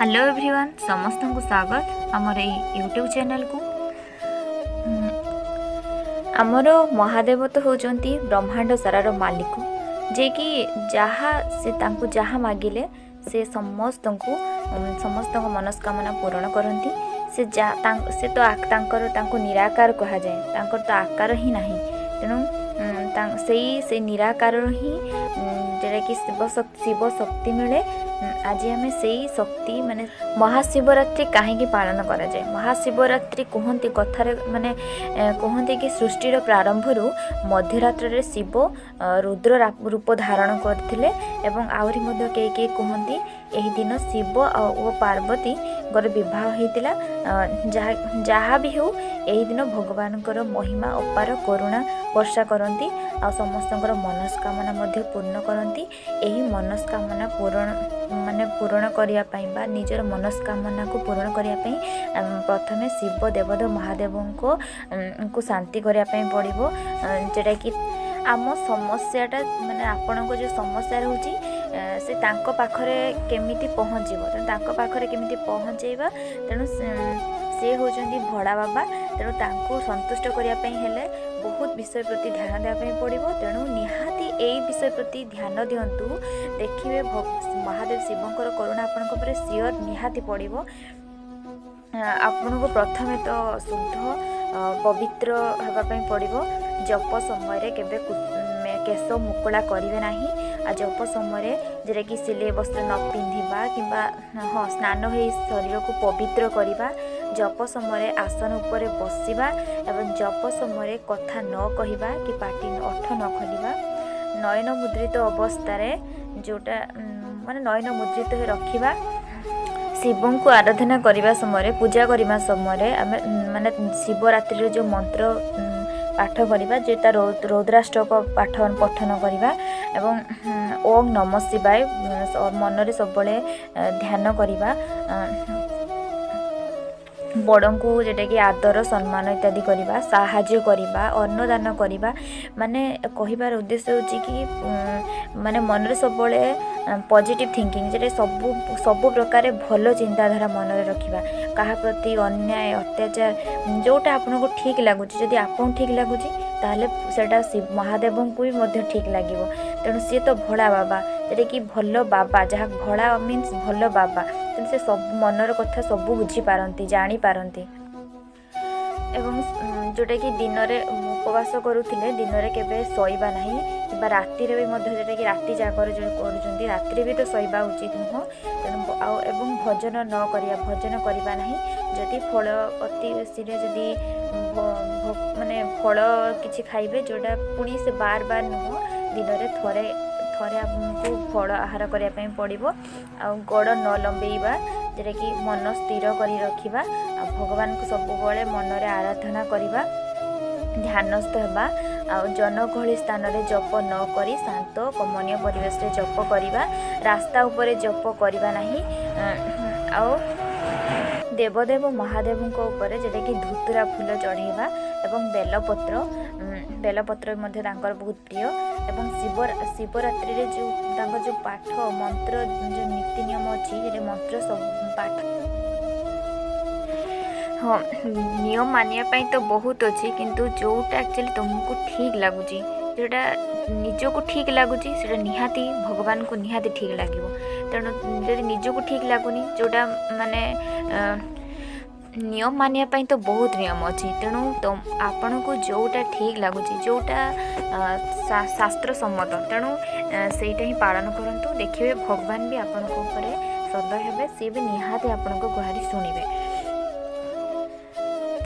Hello everyone, ସମସ୍ତଙ୍କୁ ସ୍ୱାଗତ ଆମର ଏଇ ୟୁଟ୍ୟୁବ୍ ଚ୍ୟାନେଲ୍କୁ। ଆମର ମହାଦେବ ତ ହେଉଛନ୍ତି ବ୍ରହ୍ମାଣ୍ଡ ସାରାର ମାଲିକ, ଯିଏକି ଯାହା ସେ ତାଙ୍କୁ ଯାହା ମାଗିଲେ ସେ ସମସ୍ତଙ୍କୁ ସମସ୍ତଙ୍କ ମନସ୍କାମନା ପୂରଣ କରନ୍ତି। ସେ ଯା ସେ ତ ତାଙ୍କର ତାଙ୍କୁ ନିରାକାର କୁହାଯାଏ, ତାଙ୍କର ତ ଆକାର ହିଁ ନାହିଁ। ତେଣୁ ସେଇ ନିରାକାରରୁ ହିଁ ଯେଉଁଟାକି ଶିବ ଶକ୍ତି ମିଳେ। ଆଜି ଆମେ ସେଇ ଶକ୍ତି ମାନେ ମହାଶିବରାତ୍ରି କାହିଁକି ପାଳନ କରାଯାଏ। ମହାଶିବରାତ୍ରି କୁହନ୍ତି କଥାରେ, ମାନେ କୁହନ୍ତି କି ସୃଷ୍ଟିର ପ୍ରାରମ୍ଭରୁ ମଧ୍ୟରାତ୍ରରେ ଶିବ ରୁଦ୍ର ରୂପ ଧାରଣ କରିଥିଲେ। ଏବଂ ଆହୁରି ମଧ୍ୟ କେହି କେହି କୁହନ୍ତି ଏହି ଦିନ ଶିବ ଓ ପାର୍ବତୀଙ୍କର ବିବାହ ହେଇଥିଲା। ଯାହା ବି ହେଉ, ଏହି ଦିନ ଭଗବାନଙ୍କର ମହିମା ଅପାର, କରୁଣା ବର୍ଷା କରନ୍ତି ଆଉ ସମସ୍ତଙ୍କର ମନସ୍କାମନା ମଧ୍ୟ ପୂର୍ଣ୍ଣ କରନ୍ତି। ଏହି ମନସ୍କାମନା ପୂରଣ ମାନେ ପୂରଣ କରିବା ପାଇଁ ବା ନିଜର ମନସ୍କାମନାକୁ ପୂରଣ କରିବା ପାଇଁ ପ୍ରଥମେ ଶିବ ଦେବଦେବ ମହାଦେବଙ୍କୁ ଶାନ୍ତି କରିବା ପାଇଁ ପଡ଼ିବ, ଯେଉଁଟାକି ଆମ ସମସ୍ୟାଟା ମାନେ ଆପଣଙ୍କ ଯେଉଁ ସମସ୍ୟା ରହୁଛି ସେ ତାଙ୍କ ପାଖରେ କେମିତି ପହଞ୍ଚିବ। ତେଣୁ ତାଙ୍କ ପାଖରେ କେମିତି ପହଞ୍ଚେଇବା, ତେଣୁ ସେ ହେଉଛନ୍ତି ଭୋଳା ବାବା। ତେଣୁ ତାଙ୍କୁ ସନ୍ତୁଷ୍ଟ କରିବା ପାଇଁ ହେଲେ ବହୁତ ବିଷୟ ପ୍ରତି ଧ୍ୟାନ ଦେବା ପାଇଁ ପଡ଼ିବ। ତେଣୁ ନିହାତି ଏଇ ବିଷୟ ପ୍ରତି ଧ୍ୟାନ ଦିଅନ୍ତୁ, ଦେଖିବେ ମହାଦେବ ଶିବଙ୍କର କରୁଣା ଆପଣଙ୍କ ଉପରେ ସିଓର ନିହାତି ପଡ଼ିବ। ଆପଣଙ୍କୁ ପ୍ରଥମେ ତ ଶୁଦ୍ଧ ପବିତ୍ର ହେବା ପାଇଁ ପଡ଼ିବ। ଜପ ସମୟରେ କେବେ କେଶ ମୁକୁଳା କରିବେ ନାହିଁ। ଆଉ ଜପ ସମୟରେ ଯେଉଁଟାକି ସିଲେଇ ବସ୍ତ୍ର ନ ପିନ୍ଧିବା କିମ୍ବା ହଁ ସ୍ନାନ ହେଇ ଶରୀରକୁ ପବିତ୍ର କରିବା। ଜପ ସମୟରେ ଆସନ ଉପରେ ବସିବା ଏବଂ ଜପ ସମୟରେ କଥା ନ କହିବା କି ପାଟି ଓଠ ନ ଖୋଲିବା। ନୟନ ମୁଦ୍ରିତ ଅବସ୍ଥାରେ ଯେଉଁଟା ମାନେ ନୟନ ମୁଦ୍ରିତ ହୋଇ ରଖିବା। ଶିବଙ୍କୁ ଆରାଧନା କରିବା ସମୟରେ, ପୂଜା କରିବା ସମୟରେ ଆମେ ମାନେ ଶିବରାତ୍ରିର ଯେଉଁ ମନ୍ତ୍ର ପାଠ କରିବା, ଯେ ତା ରୌଦ୍ରାଷ୍ଟକ ପାଠ ପଠନ କରିବା ଏବଂ ଓಂ ନମ ଶିବାୟ ମନରେ ସବୁବେଳେ ଧ୍ୟାନ କରିବା। ବଡ଼ଙ୍କୁ ଯେଉଁଟାକି ଆଦର ସମ୍ମାନ ଇତ୍ୟାଦି କରିବା, ସାହାଯ୍ୟ କରିବା, ଅନ୍ନଦାନ କରିବା। ମାନେ କହିବାର ଉଦ୍ଦେଶ୍ୟ ହେଉଛି କି ମାନେ ମନରେ ସବୁବେଳେ ପଜିଟିଭ୍ ଥିଙ୍କିଂ, ଯେଉଁଟା ସବୁ ପ୍ରକାର ଭଲ ଚିନ୍ତାଧାରା ମନରେ ରଖିବା। କାହା ପ୍ରତି ଅନ୍ୟାୟ ଅତ୍ୟାଚାର ଯେଉଁଟା ଆପଣଙ୍କୁ ଠିକ୍ ଲାଗୁଛି, ଯଦି ଆପଣଙ୍କୁ ଠିକ୍ ଲାଗୁଛି ତାହେଲେ ସେଇଟା ମହାଦେବଙ୍କୁ ବି ମଧ୍ୟ ଠିକ୍ ଲାଗିବ। ତେଣୁ ସିଏ ତ ଭୋଳା ବାବା, ଯେଉଁଟାକି ଭଲ ବାବା, ଯାହା ଭୋଳା ମିନ୍ସ ଭଲ ବାବା। ତେଣୁ ସେ ସବୁ ମନର କଥା ସବୁ ବୁଝିପାରନ୍ତି, ଜାଣିପାରନ୍ତି। ଏବଂ ଯେଉଁଟାକି ଦିନରେ ଉପବାସ କରୁଥିଲେ ଦିନରେ କେବେ ଶୋଇବା ନାହିଁ, କିମ୍ବା ରାତିରେ ବି ମଧ୍ୟ ଯେଉଁଟାକି ରାତି ଜାଗର ଯେଉଁ କରୁଛନ୍ତି ରାତିରେ ବି ତ ଶୋଇବା ଉଚିତ ନୁହଁ। ତେଣୁ ଆଉ ଏବଂ ଭୋଜନ ନ କରିବା, ଭୋଜନ କରିବା ନାହିଁ। ଯଦି ଫଳ ଅତି ବେଶୀରେ ଯଦି ମାନେ ଫଳ କିଛି ଖାଇବେ, ଯେଉଁଟା ପୁଣି ସେ ବାର ବାର ନୁହଁ, ଦିନରେ ଥରେ ଥରେ ଆମକୁ ଫଳ ଆହାର କରିବା ପାଇଁ ପଡ଼ିବ। ଆଉ ଗୋଡ଼ ନ ଲମ୍ବେଇବା, ଯେଉଁଟାକି ମନ ସ୍ଥିର କରି ରଖିବା ଆଉ ଭଗବାନଙ୍କୁ ସବୁବେଳେ ମନରେ ଆରାଧନା କରିବା, ଧ୍ୟାନସ୍ଥ ହେବା। ଆଉ ଜନଗହଳି ସ୍ଥାନରେ ଜପ ନ କରି ଶାନ୍ତ କମନୀୟ ପରିବେଶରେ ଜପ କରିବା। ରାସ୍ତା ଉପରେ ଜପ କରିବା ନାହିଁ। ଆଉ ଦେବଦେବ ମହାଦେବଙ୍କ ଉପରେ ଯେଉଁଟାକି ଧୁତୁରା ଫୁଲ ଚଢ଼େଇବା ଏବଂ ବେଲପତ୍ର ମଧ୍ୟ ତାଙ୍କର ବହୁତ ପ୍ରିୟ। ଏବଂ ଶିବରାତ୍ରିରେ ଯେଉଁ ତାଙ୍କର ଯେଉଁ ପାଠ ମନ୍ତ୍ର ଯେଉଁ ନୀତି ନିୟମ ଅଛି, ସେଠି ମନ୍ତ୍ର ସବୁ ପାଠ ହଁ ନିୟମ ମାନିବା ପାଇଁ ତ ବହୁତ ଅଛି, କିନ୍ତୁ ଯେଉଁଟା ଆକ୍ଚୁଆଲି ତୁମକୁ ଠିକ୍ ଲାଗୁଛି, ଯେଉଁଟା ନିଜକୁ ଠିକ୍ ଲାଗୁଛି ସେଇଟା ନିହାତି ଭଗବାନଙ୍କୁ ନିହାତି ଠିକ୍ ଲାଗିବ। ତେଣୁ ଯଦି ନିଜକୁ ଠିକ୍ ଲାଗୁନି, ଯେଉଁଟା ମାନେ ନିୟମ ମାନିବା ପାଇଁ ତ ବହୁତ ନିୟମ ଅଛି। ତେଣୁ ଆପଣଙ୍କୁ ଯେଉଁଟା ଠିକ୍ ଲାଗୁଛି, ଯେଉଁଟା ଶାସ୍ତ୍ର ସମ୍ମତ, ତେଣୁ ସେଇଟା ହିଁ ପାଳନ କରନ୍ତୁ। ଦେଖିବେ ଭଗବାନ ବି ଆପଣଙ୍କ ଉପରେ ସଦୟ ହେବେ, ସିଏ ବି ନିହାତି ଆପଣଙ୍କ ଗୁହାରି ଶୁଣିବେ।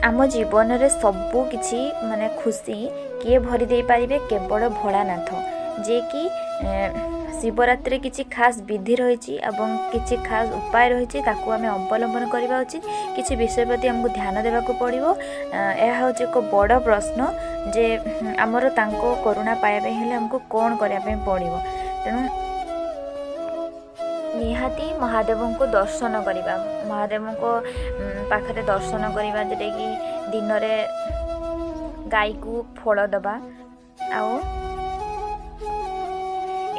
ଆମ ଜୀବନରେ ସବୁ କିଛି ମାନେ ଖୁସି କିଏ ଭରି ଦେଇପାରିବେ? କେବଳ ଭୋଳାନାଥ, ଯିଏକି ଶିବରାତ୍ରିରେ କିଛି ଖାସ୍ ବିଧି ରହିଛି ଏବଂ କିଛି ଖାସ୍ ଉପାୟ ରହିଛି, ତାକୁ ଆମେ ଅବଲମ୍ବନ କରିବା ଉଚିତ। କିଛି ବିଷୟ ପ୍ରତି ଆମକୁ ଧ୍ୟାନ ଦେବାକୁ ପଡ଼ିବ। ଏହା ହେଉଛି ଏକ ବଡ଼ ପ୍ରଶ୍ନ ଯେ ଆମର ତାଙ୍କ କରୁଣା ପାଇବା ପାଇଁ ହେଲେ ଆମକୁ କ'ଣ କରିବା ପାଇଁ ପଡ଼ିବ। ତେଣୁ ନିହାତି ମହାଦେବଙ୍କୁ ଦର୍ଶନ କରିବା, ମହାଦେବଙ୍କ ପାଖରେ ଦର୍ଶନ କରିବା, ଯେଉଁଟାକି ଦିନରେ ଗାଈକୁ ଫଳ ଦେବା, ଆଉ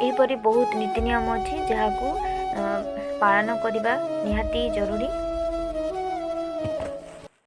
ଏହିପରି ବହୁତ ନୀତି ନିୟମ ଅଛି ଯାହାକୁ ପାଳନ କରିବା ନିହାତି ଜରୁରୀ।